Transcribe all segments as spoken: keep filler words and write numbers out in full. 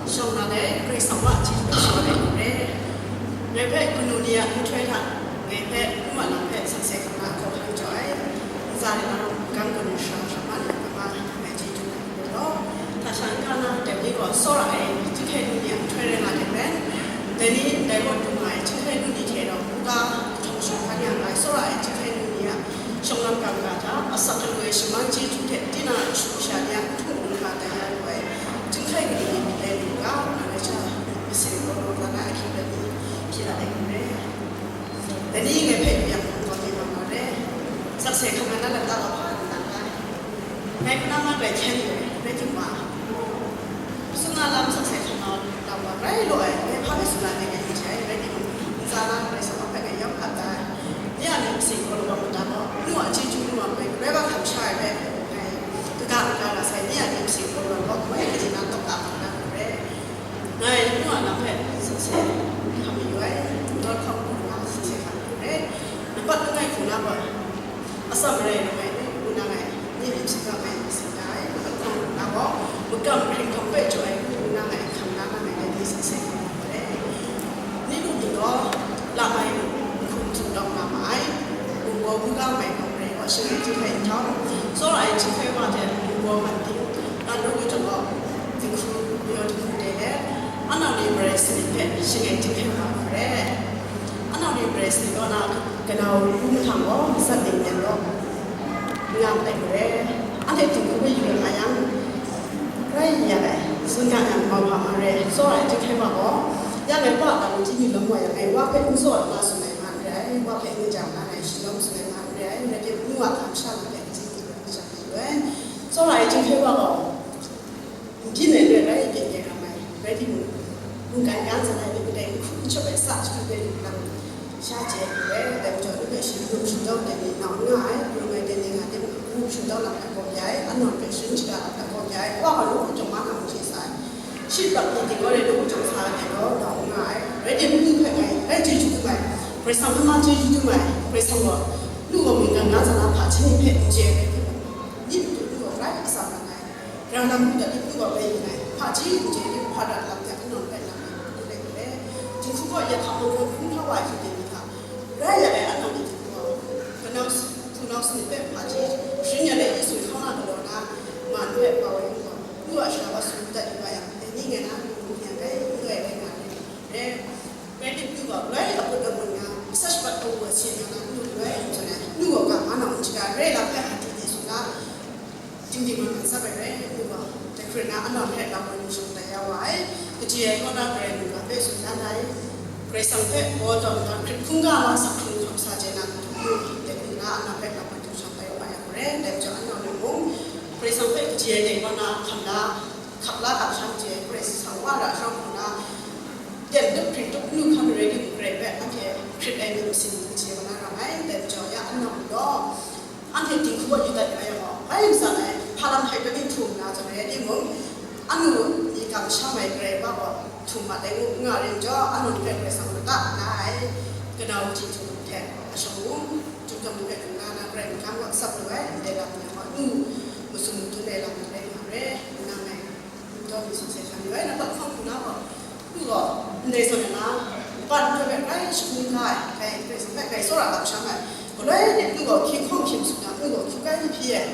Shawng na dai, Karai Kasang a chyeju shawa ai n rai. Ngai hpe kanu ni a nhtoi hta, ngai hpe nu a lam hpe sakse hkam na hkawhkam jaw ai, ntsa ni lam gang kanu shara shara ni hkam na ngai chyeju hkam ai law, hta sha n ga na dai ni gaw tsawra ai, chyinghkai nu ni a nhtoi rai nga ai rai. Dai ni ndai gaw dung nga ai, chyinghkai nu ni hte rau, buga, htawng shawng hkan yang ai, tsawra ai, chyinghkai nu ni a shawng lam kam ga hta, asak galu ai shaman chyeju hte, tinang a kashu kasha ni a nhtung ngu hkra tai ya lu ai, chyinghkai gari ni dai lu ga, nang rai sha, masin gaw gaw na ahkying lani hpyi la ai n rai. Dai ni ngai hpe yu yang hkawm gaw myit mat na re. Sakse hkam ai na lata gaw hpa n nang ai. Ngai hpe nang na grai hkyen yu ai, rai timung, sung na lam sakse hkam na lam gaw rai lu ai, ngai hpa hpe tsun na ngai n chye ai, rai timung, ntsa na Karai Kasang hpe ngai yawng ap da ai. Ni a myit masin gaw lawang mada gaw, nu a chyeju, nu a grai, grai wa hkam sha ai hpe, ngai kaga kaga ra sai, ni a myit masin gaw lawang gaw, ngai kaji na tawk a hkam na hkam re. Ngai nu a lam hpe sakse hkam mayu ai, ndawt hkawng hkungga sakse hkam mayu ai. Nampat langai hkungga gaw, atsam marai langai nu, ngu na ngai, ni myit hpyi ga ngai, myit hpyi ga ai, nampat hkawng hkungga gaw, makam hkring hkawng hpe jaw ai nu, ngu na ngai, hkam na na ngai, dai ni sakse hkam mayu ai. Ni lu ni gaw, lam ai nu, hkum htum dawng na ma ai, wunbaw buga mai gaw, marai gaw, shangai chyinghkai nhtawm, tsawra ai chyinghkai wa hte wunbaw man ting, dan daw lu jang gaw, dinghku, mayaw dinghku de let, anau ni marai sanit hpe shangai chyinghkai wa hkrum ai. Anau ni marai sanit kaw na, kanau lu mahtang gaw, matsat ning nen gaw, n nga ai hkrum ai. Anhte dinghku hpe yu nga yang, rai n ya ai, tsun ga yang, mauhpa ma re, tsawra ai chyinghkai wa gaw, ya ngai pa a lam chyeju lawm wa yang, ngai wa hpe n tsawra na tsun ai nga n rai, wa hpe n ja na ngai shi lawm tsun ai nga n rai, rai timung, nu a kamsham hpe n chyeju ai, n chyeju ai. Tsawra ai chyinghkai wa gaw, N byin ai n rai, rai byin ai ram ai, rai timung, mungkan ga ntsa ai ni kadai n hkrum n shawp ai, sa jahkrum ai lam sha chye ai hku rai, dai majaw, nu hpe shi lung shingtau ai ni nau n nga ai, lung ai ni nga ai, mung shingtau lam hpe gaw ya ai, anau hpe sharin shaga lam hpe gaw ya ai, wa gaw lawhut jawng ma na mung chye sa ai, shi prat ni ting gaw rai, lawhut jawng sa ai gaw nau n nga ai, rai timung, nu hpe ngai rai chyeju dum ai, Karai Kasang hpe ma chyeju dum ai, Karai Kasang gaw, nu gaw mungkan ga ntsa na hpaji ni hpe n chye ai rai timung, ni matu nu gaw grai atsam nga ai. Grang na mung dat di, nu gaw bai yu ai, hpaji n chye ai, hpa dat lam hte anau rai lam ai, n rai n rai. Dinghku gaw ya hta mung gaw hkrum hkra wa ai hte ni hta, rai ya ai anau ni dinghku gaw, kanau s-, hpunau sanit hpe hpaji sharin ya ai, Yesu hkauna galaw na, man hpe bau ai nu gaw, nu a shara wa tsun dat yu wa yang, dai ni ngai na, nu n yang ai, n rai rai nga ai, rai, rai timung, nu gaw, galoi a put a mun nga, sa shapat kau wa si nga na, nu galoi n tsun ai, nu gaw ga ma nau n chyaga, rai lam hpe hkati di tsun ga, Tingting man man tsap ai rai, nu gaw, dai hkrit na anau hpe lam ai nu shang tai ya wa ai, kaji ai kaw na Karai mungga hpe tsun dan ai, Karai Kasang hpe baw tawn dan hkrit hkungga na sak hkrung hkawm sa chye na, nu dai hkrit na anau hpe lam ai nu shang tai ya wa ai hku rai, dai majaw anau ni mung, Karai Kasang hpe kaji ai dai kaw na hkam la, hkap la hkap sha chye ai Karai Kasang wa ra shawng hku na, ten tup hpring tup nu hkam rai timung, Karai hpe anhte hkrit ai myit masin kaji ai wa na ram ai, dai majaw ya anau ni gaw, Anhte dinghku gaw yu dat yu ai yang gaw, bai n san ai, hpa lam hkai pyi htum nna zawn rai timung, anu ni kamsham ai Karai wa gaw htum mat ai ngu n nga rai majaw, anu hpe Karai Kasang lata na ai, kanau chyeju hte ashawng mung, chyum hkam hpe hkrum nga na Karai mungkan gaw tsap lu ai, ndai lam ni gaw nu masum madun ai lam ni rai nga re, nang ngai. N taw mi sumsek hkam yu ai, nampat hkawng hkungga gaw, nu gaw, ndai zawn ai na, laban nhtoi hpe grai shagun ga ai, grai Karai Kasang hpe grai tsawra kamsham ai, galoi de nu gaw, hkying hkawng hkying tsun na, nu gaw, hkying kai ni hpyi ai,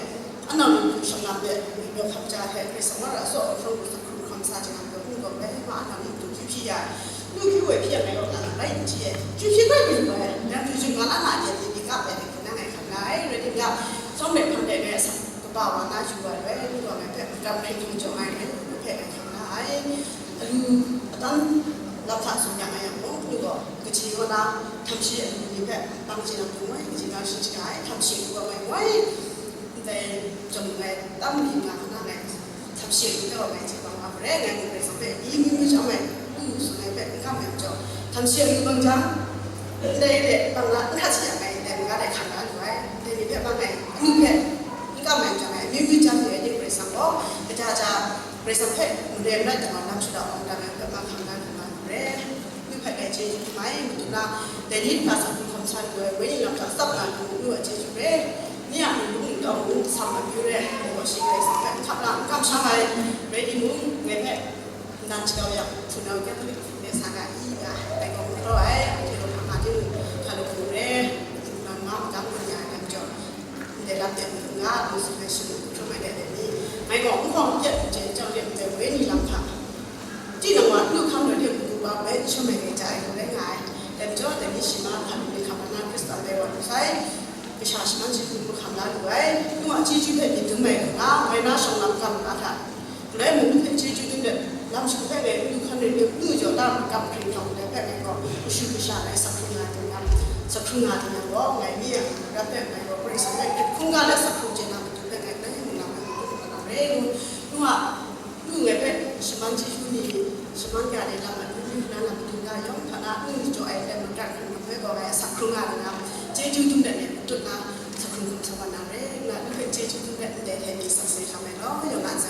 anau ni matu shawng lam de, ngwi daw hkam ja hte, Karai Kasang wa ra tsaw ai hkawng hkungga hkrum hkam sa chye na, nu gaw, grai ma anau ni matu hkyu hpyi ya ai, nu hkyu ai hpyi yang ngai gaw, na rai n chye ai, hkyu hpyi grai hkyu lu ai, nang hkyu hkyu nga la na, de ni myit kap ai, nang ngai hkam la ai, rai timung, sawng de hpang de ngai asak, Kaba wa na yu ai rai, nu gaw ngai hpe makam hkrit hkungga jaw ai rai, nu hpe ngai hkam na ai. Alu adan lam hta tsun yang a yang mung, nu gaw kaji kaw na, htamshi alu ni hpe tang chye na mung ngai, kaji na shing shaga ai, htamshi alu gaw ngai ngai, ndai jawng ngai tam li nga hkana ngai, htamshi alu gaw ngai chye bang nga hpe rai, ngai mung Karai Kasang hpe, i mi mi chyam ai, u tsun ai hpe n kam ai majaw, htamshi alu bang jang, Ndai de, bang la, n hkat shi yang ngai, ndai mungga dai hkang da lu ai, ndai ni hpe bang ngai, anu hpe, n kam ai jang ngai, amyu myu jang lu ai ni Karai Kasang gaw, kaja ja, Karai Kasang hpe, mare n rai tamau lam shada awng dan ai hpe, bang hkang da lu na lu re. Nu hpe ngai chyeju hkrum ai, madu na, dai ni nta sa hkrum hkam sa lu ai, wenyi lam hta tsap nga lu, nu a chyeju re. Ni a myit lung ningtawm mung, sam amyu re, gaw shi Karai Kasang hpe, n hkap la, n kamsham ai, rai timung, ngai hpe, Nan shadau yang, hpunau Catholic hpung de sa ga i ga, dai gaw hkrum ai, anhte gaw hpa nga ting, hpa law hkrum re, hpunau nga magam lu ya ai lam jaw, ndai lam de nga, lu su ai shaloi hkrum ai dai dai ni, ngai gaw nhkawng n pyak n chye, chyau re ndai wenyi lam hta, tinang wa lu hkam rai de, matu wa bai n shawm ai rai ja ai, rai nga ai, dai majaw, dai ni shi ma hpa lu ni hkam na Hkristan dai wa lu sai, kasha shaman shi hkrum hkam la lu ai, nu a chyeju hpe myit dum ai nga, woi na shawng lam hkam nga hta, Galai mung hpe chyeju dum let, lam shu hpe ngai n du hkan rai, n du jaw, tam gam hpring htawng dai hpe ngai gaw, kashu kasha ngai sak hkrung nga ai tingnan, sak hkrung nga ai tingnan gaw, ngai mi a rap hpe ngai gaw, Karai Kasang hpe hkungga let sak hkrung chye na matu hpe ngai galai mung lam hpe mung hkrum na re ngu, nu a, nu ngai hpe shaman chyeju ni, shaman ga ni lam a, nu ni hkran lam matu ga yawng hta na, nu ni jaw ai let madat hkring lam hpe gaw ngai sak hkrung nga ai tingnan, chyeju dum let ngai matut na, sak hkrung hkrum sa wa na re, ngu na, nu hpe chyeju dum let ndai hte ni sak se hkam ai law, yawng a ntsa